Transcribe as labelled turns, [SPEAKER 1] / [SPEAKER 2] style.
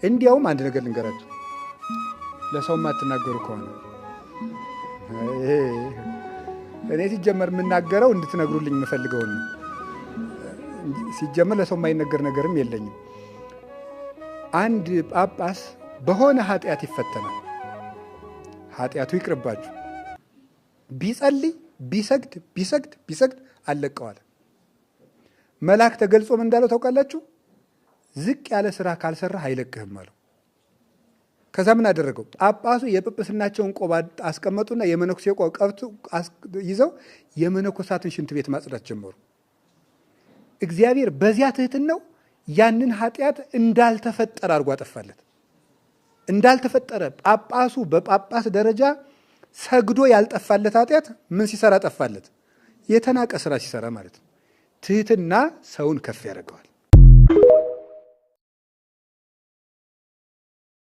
[SPEAKER 1] እንዲያውም አንድ ነገር ልንገራችሁ፣ ለሰው የማትናገሩ ከሆነ እኔ ሲጀመር የምናገረው እንድትነግሩልኝ የምፈልገውን ነው። ሲጀመር ለሰው የማይነገር ነገርም የለኝም። አንድ ጳጳስ በሆነ ኃጢአት ይፈተናል። ኃጢአቱ ይቅርባችሁ። ቢጸልይ ቢሰግድ ቢሰግድ ቢሰግድ አለቀዋል። መልአክ ተገልጾ ምን እንዳለው ታውቃላችሁ? ዝቅ ያለ ስራ ካልሰራህ አይለቅህም አለው። ከዛ ምን አደረገው? ጳጳሱ የጵጵስናቸውን ቆብ አስቀመጡና የመነኩሴ ቆብ ቀብቱ ይዘው የመነኮሳትን ሽንት ቤት ማጽዳት ጀመሩ። እግዚአብሔር በዚያ ትህትናው ያንን ኃጢአት እንዳልተፈጠረ አድርጎ አጠፋለት። እንዳልተፈጠረ ጳጳሱ በጳጳስ ደረጃ ሰግዶ ያልጠፋለት ኃጢአት ምን ሲሰራ ጠፋለት? የተናቀ ስራ ሲሰራ ማለት ነው። ትህትና ሰውን ከፍ ያደርገዋል።